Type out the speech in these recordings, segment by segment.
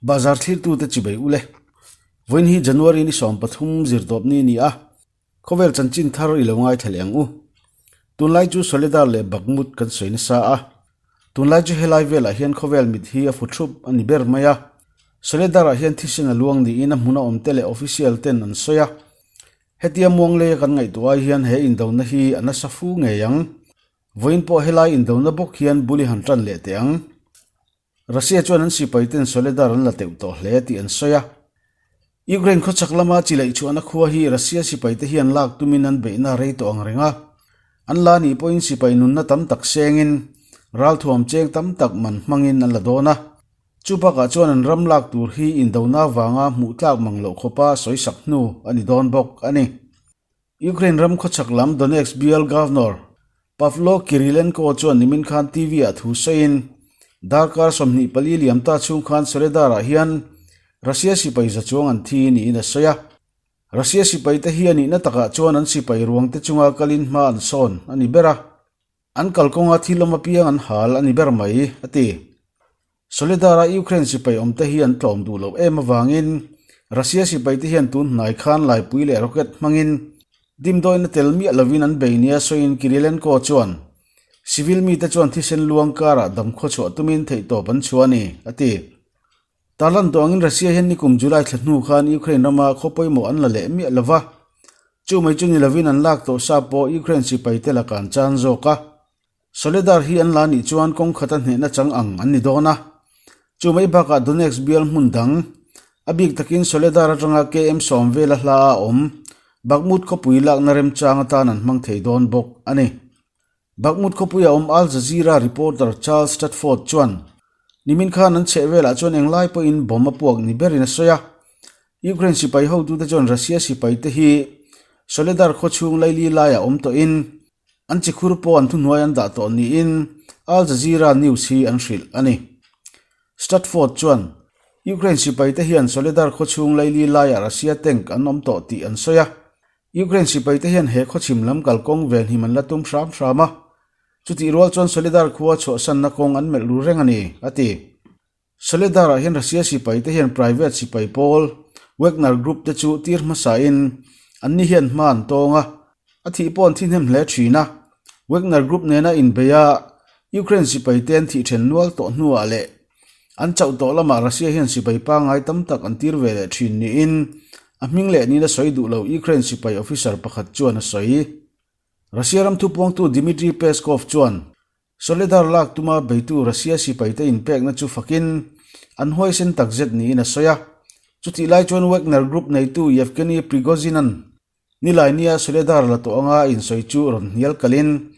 Bazar thlirtute chibei ule. Vawiin hi January ni 13 zirtawpni a ni a, khawvel chanchin thar i lo ngaithla leh ang u. Tunlai chu Soledar leh Bakhmut kan sawi nasa a, tunlai chu helai velah hian khawvel mit hi a fu thup a ni ber mai a. Soledar-ah hian thisen a luang niin a hmuna awmte leh official ten an sawi a. Hetia muangleia kan ngaihtuah ai hian he indona hi a nasa fu ngei ang. Vawiin pawh helai indona bawk hian bul i han tan leh teh ang. Russia chuan an sipai ten Soledar an la teuh tawh hle tih an sawi a. Ukraine khawchhak lama chi laih chhuahna khua hi Russia sipai te hian lak tumin an beihna rei tawh ang reng a. An la nih pawhin sipai nunna tam tak sengin ralthuam cheng tam tak man hmangin an la dawn a. Chu bakah chuan an ram lak tur hi indona vanga hmuh tlak mang loh khawpa sawisak hnu a ni dawn bawk a ni. Ukraine ram khawchhak lam Donetsk bial Governor Pavlo Kirilenko chuan nimin khan TV-ah thu sawiin, darkar 24 liam ta chhung khan Soledar-ah hian Russia sipai za chuang an thi niin a sawi a. Russia sipaite hi a nihna takah chuan an sipai ruangte chunga kalin hma an sawn a ni ber a. An kalkawnga thil awm apiang an hal a ni ber mai, a ti. Soledar-a Ukraine sipai awmte hi an tlawm duh loh em avangin Russia sipaite hian tun hnai khan laipui leh rocket hmangin dimdawina tel miah lovin an bei nia sawiin Kirilenko chuan civil mite chuan thisen luang karah damkhaw chhuah tumin theihtawp an chhuah a ni, a ti. Tarlan tawh angin Russia hian nikum July thla hnu khan Ukraine rama khaw pawimawh an la leh miah lova, chu mai chu ni lovin an lak tawh sa pawh Ukraine sipaite lakah an chan zawk a. Soledar hi an la nih chuan kawng khata hnehna chang ang an ni dawn a. Chu mai bakah Donetsk bial hmun dang, a bik takin Soledar atanga KM sawm vela hla a awm, Bakhmut khawpui lakna remchang atan an hmang thei dawn bawk a ni. Bakhmut khawpuia awm Al Jazeera reporter Charles Stratford chuan, Nimin khan an chheh velah chuan englai pawhin bomb a puak ni berin a sawi a. Ukraine sipai hotute chuan Russia sipaite hi Soledar khawchhung laili laiah awm tawhin, An chikhur pawh an thuhnuai an dah tawh niin Al Jazeera News hi an hrilh a ni. Stratford chuan, Ukraine sipaite hian Soledar khawchhung laili laiah Russia tank an awm tawh tih an sawi a. Ukraine sipaite hian he khawchhim lam kalkawng venhim an la tum hram hram a. Chutih rual chuan Soledar khua chhuahsanna kawng an melh ru reng a ni, a ti. Soledar-ah hian Russia sipaite hian private sipai pawl Wagner Group te chu tir hmasain anni hian hma an tawng a, a thih pawh an thi hnem hle thin a. Wagner Group nena inbeih a Ukraine sipaite an thih then nual tawh hnuah leh an chauh tawh lamah Russia hian sipai pangngai tam tak an tir ve leh thin niin a hming leh nina sawi duh lo Ukraine sipai officer pakhat chuan a sawi. Russia ram thupuangtu Dmitry Peskov chuan Soledar lak tuma beitu Russia sipaite inpekna chu fakin an huaisen takzet niin a sawi a. Chutih lai chuan Wagner Group neitu Yevgeny Prigozhin-a'n nilai nia Soledar la tawh anga a insawi chu rawn hnial kalin,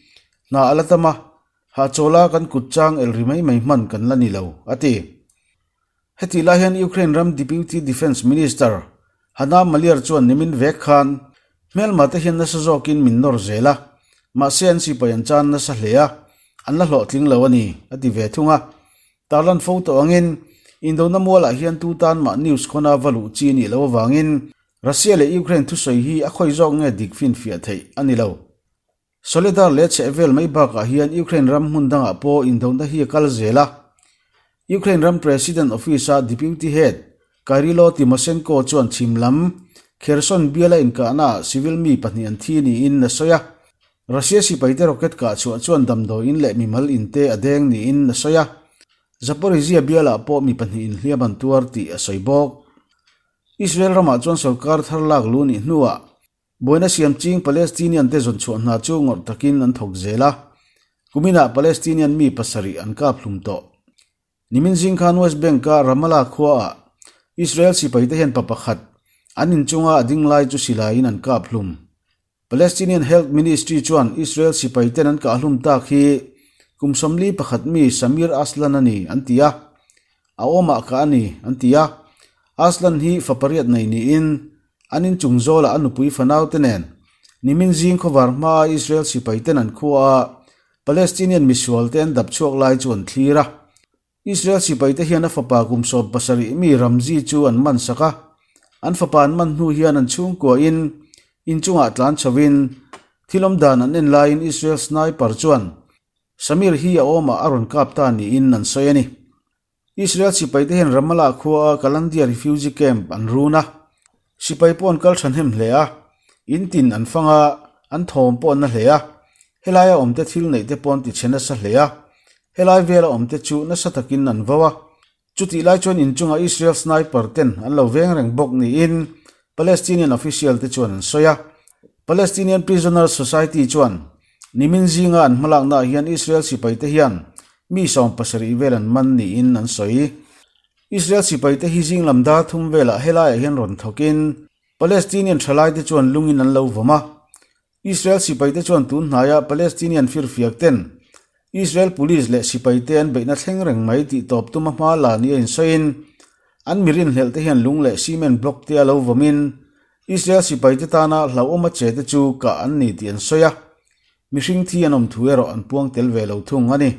Hna a la tam a, hahchawla kan kut chang el ri mai mai hman kan la ni lo, a ti. Hetih lai hian Ukraine ram Deputy Defence Minister Hanna Maliar chuan nimin vek khan hmelma te hian nasa zawkin min nawr zel a, mahse an sipai an chan nasa hle a, an la hlawhtling lo a ni, a ti ve thung a. Tarlan fo tawh angin indona mualah hian tu tan mah news khawna va luh chi nih loh avangin Russia leh Ukraine thusawi hi a khawi zawk nge dik finfiah theih a ni lo. Soledar leh chhehvel mai bakah hian Ukraine ram hmun dangah pawh indona hi a kal zel a. Ukraine ram President Office-a Deputy Head Kyrylo Tymoshenko chuan chhim lam Kherson biala inkahnaah civil mi pahnih an thi niin a sawi a. Russia sipaite rocket kah chhuah chuan damdawiin leh mimal inte a deng niin a sawi a. Zaporizhzhia bialah pawh mi pahnih inhliam an tuar tih a sawi bawk. Israel ramah chuan sorkar thar lak lu nih hnuah Buaina siam ching Palestinian te zawn chhuah hna chu ngawrh takin an thawk zel a, kuminah Palestinian mi pasarih an kap hlum tawh. Nimin zing khan West Bank-a Ramallah khuaah Israel sipaite hian pa pakhat an inchunga a ding lai chu silaiin an kap hlum. Palestinian Health Ministry chuan Israel sipaiten an kah hlum tak hi kum 41 mi Samir Aslan a ni an ti a, a awmah kah a ni an ti a. Aslan hi fa pariat nei niin An inchung zawlah a nupui fanaute nen nimin zing khawvar hmaa Israel sipaiten an khua a, Palestinian misualte an dap chhuak lai chu an thlir a. Israel sipaite hian a fapa kum 17 mi Ramzi chu an man sak a, an fapa an man hnu hian an chhungkuain inchungah tlan chhovin thil awm dan an en laiin Israel sniper chuan Samir hi a awmah a rawn kap ta niin an sawi a ni. Israel sipaite hian Ramallah khua a Kalandia refugee camp an run a, sipai pawh an kal thahnem hle a, in tin an fang a, an thawm pawh an na hle a, helaia awmte thil neih te pawh an ti chhe nasa hle a, helai vela awmte chu nasa takin an vo a, chutih lai chuan inchunga Israel sniper ten an lo veng reng bawk niin Palestinian official te chuan an sawi a. Palestinian Prisoners Society chuan Nimin zinga an hmalaknaah hian Israel sipaite hian mi 70 vel an man niin an sawi. Israel sipaite hi zing lam dar thum velah helaiah hian rawn thawkin Palestinian thalaite chuan lungin an lo vawm a. Israel sipaite chuan tun hnaia Palestinian firfiak ten Israel police leh sipaite an beihna thleng reng mai tih tawp tuma hma la nia insawiin an mi rinhlelh te hian lung leh cement block te a lo vawmin Israel sipaite tana hlauhawm a che te chu kah an ni tih an sawi a, mihring thi an awm thu erawh an puang tel ve lo thung a ni.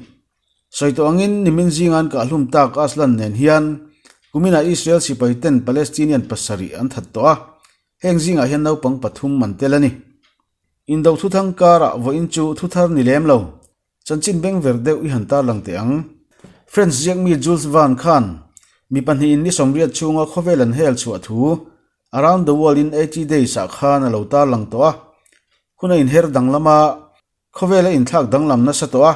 Sawi tawh angin nimin zinga an kahhlum tak Aslan nen hian kuminah Israel sipaiten Palestinian pasarih an that tawh a, heng zingah hian naupang pathum an tel a ni. Indo thuthang karah vawiin chu thuthar ni lem lo. Chanchin beng ver deuh i han tarlang teh ang. French ziakmi Jules Verne khan mi pahnihin ni 80 chhunga khawvel an hel chhuah thu Around the World in 80 Days ah khan a lo tarlang tawh a. Hun a inher danglam a, khawvel a inthlak danglam nasa tawh a.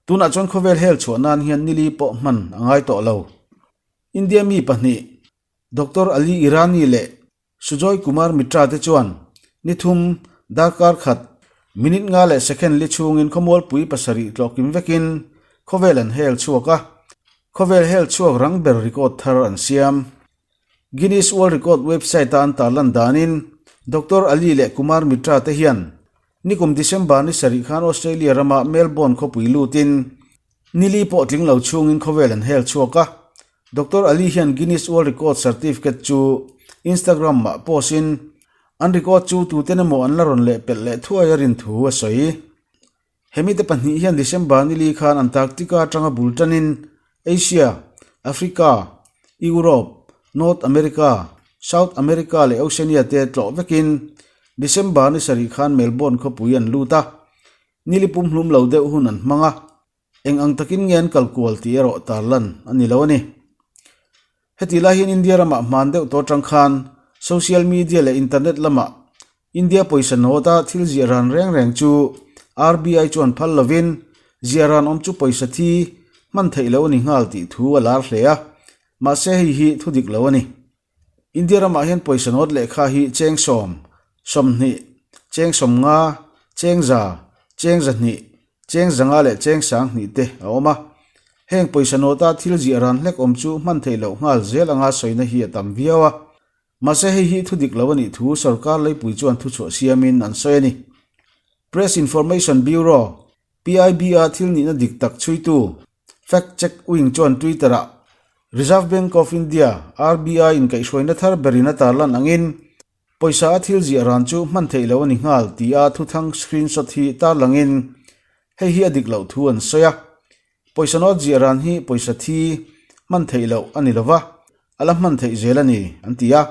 Tunah chuan khawvel hel chhuah nan hian nili pawh hman a ngai tawh lo. India mi pahnih Doctor Ali Irani leh Sujoy Kumar Mitra te chuan ni thum, darkar khat, minute nga leh second li chhungin khawmualpui pasarih tlawhkim vekin khawvel an hel chhuak a, khawvel hel chhuak rang ber record thar an siam. Guinness World Record website-a an tarlan danin Doctor Ali leh Kumar Mitra te hian nikum December ni sarih khan Australia rama Melbourne khawpui lutin Nili pawh tling lo chhungin khawvel an hel chhuak a, Doctor Ali hian Guinness World Record certificate chu Instagram ah post in an record chu tuten emaw an la rawn leh pelh leh thuai a rin thu a sawi. Hemi te pahnih hian December nili khan Antarctica atanga bul tanin Asia, Africa, Europe, North America, South America leh Oceania te tlawh vekin December ni sarih khan Melbourne khawpui an lut a, Nili pumhlum lo deuh hun an hmang a, eng ang takin nge an kal kual tih erawh tarlan a ni lo a ni. Heti lai hian India ramah hman deuh tawh atang khan social media leh internet lamah India pawisa nawta thil ziah ran reng reng chu RBI chuan phal lovin ziah ran awm chu pawisa thi hman theih loh a ni nghal tih thu a lar hle a, mahse hei hi thu dik lo a ni. India ramah hian pawisa nawt lehkha hi cheng sawm, 20, cheng 50, cheng za, cheng 200, cheng 500 leh cheng 2000 te a awm a. Heng pawisa nawta thil ziah ran hlek awm chu hman theih loh nghal zel anga sawina hi a tam viau a. Mahse hei hi thu dik lo a nih thu sorkar leipui chuan thuchhuah siamin an sawi a ni. Press Information Bureau, PIB-a thil nihna dik tak chhuitu, Fact Check Wing chuan Twitter-ah Reserve Bank of India, RBI, in kaihhruaina thar berin a tarlan angin pawisa a thil ziah ran chu hman theih loh a ni nghal tia thuthang screenshot hi tarlangin hei hi a dik loh thu an sawi a. Pawisa note ziah ran hi pawisa thi hman theih loh a ni lova, a la hman theih zel a ni, an ti a.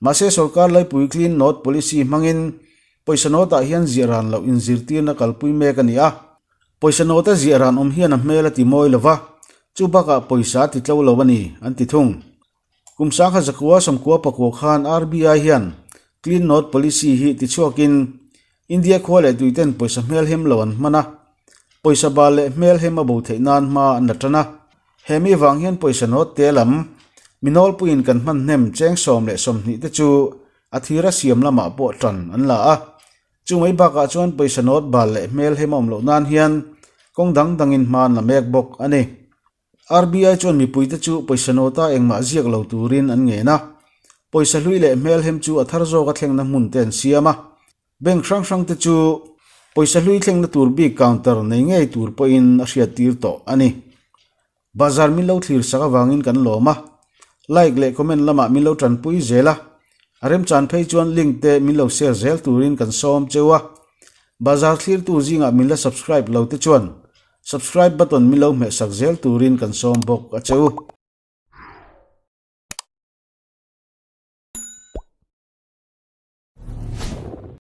Mahse sorkar laipui Clean Note Policy hmangin pawisa note-ah hian ziah ran loh inzirtirna kalpui mek a ni a. Pawisa note-a ziah ran awm hian a hmel a ti mawi lo va, chu bakah pawisa a ti tlo lo a ni, an ti thung. Kum sangha zakua sawmkua pakua khan RBI hian Clean Note Policy hi tichhuakin India khua leh tuiten pawisa hmelhem lo an hman a, pawisa bal leh hmelhem a bo theih nan hma an la tan a. He mi vang hian pawisa note te lam mi nawlpuiin kan hman hnem cheng 10 leh 20 te chu a thira siam lamah pawh tan an la a. Chu mai bakah chuan pawisa note bal leh hmelhem a awm loh nan hian kawng dang dangin hma an la mek bawk a ni. RBI chuan mipuite chu pawisa note-a engmah ziak lo turin an ngen a, pawisa hlui leh hmelhem chu a thar zawka thlengna hmun te an siam a. Bank hrang hrang te chu pawisa hlui thlengna tur bik counter nei ngei tur pawhin a hriattir tawh a ni. Bazar min lo thlir sak avangin kan lawm a, like leh comment lamah min lo tanpui zel a, a remchan phei chuan link te min lo share zel turin kan sawm cheu a. Bazar thlirtu zingah min la subscribe lo te chuan Subscribe button min lo hmehsak zel turin kan sawm bawk a che u.